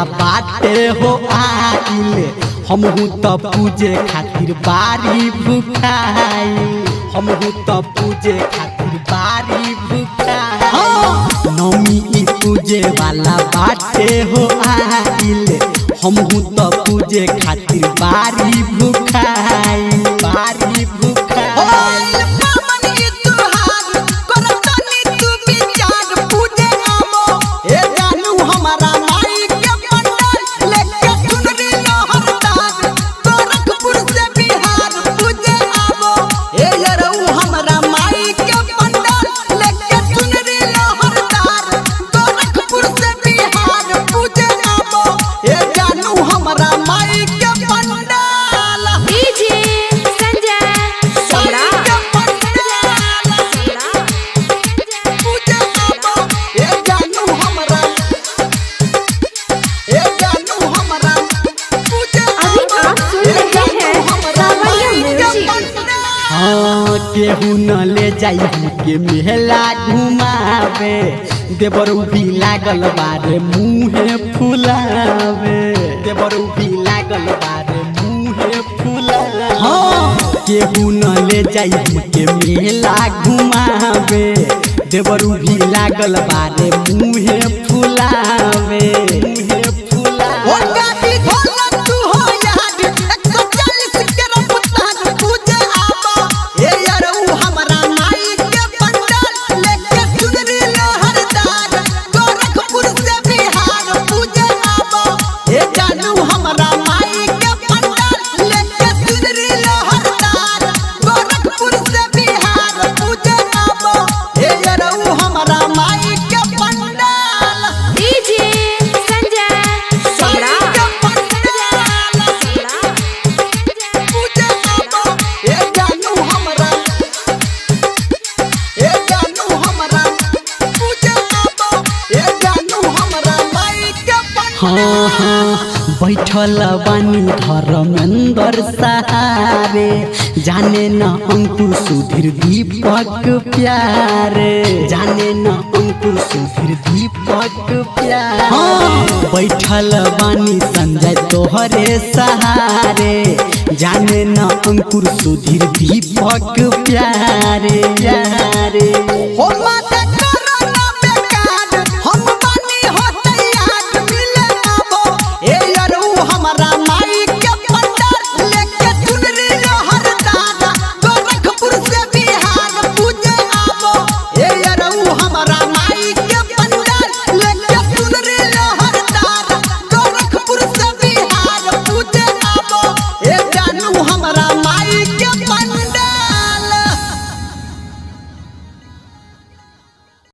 वाला बाटे हो आइल, हमहू त पूजे खातिर बारी भुखाई, हमहू त पूजे खातिर बारी भुखाई। नौमी ई पूजे वाला बाटे हो आइल, हमहू त पूजे खातिर बारी भुखाई, बारी भुखाई। डीजे संजय सम्राट। अभी आप सुन रहे हैं सावरिया म्यूजिक। हाँ केहू न ले जाई के मेला घुमावे, देवरू भी लागल बारे मुँहे फुलावे, देवरू भी लागल बारे मुँहे फुलावे। हाँ केहू न ले जाई के मेला घुमावे, देवरू भी लागल बारे मुँहे फुलावे, मुँहे फुलावे। डीजे संजय सम्राट। हाँ हाँ बैठल बानी धर्मेंद्र सहारे, जाने न अंकुर सुधीर दीपक प्यारे, जाने न अंकुर सुधीर दीपक प्यारे। हाँ बैठल बानी संजय तोहरे सहारे, जाने न अंकुर सुधीर दीपक प्यारे, प्यारे। हो माता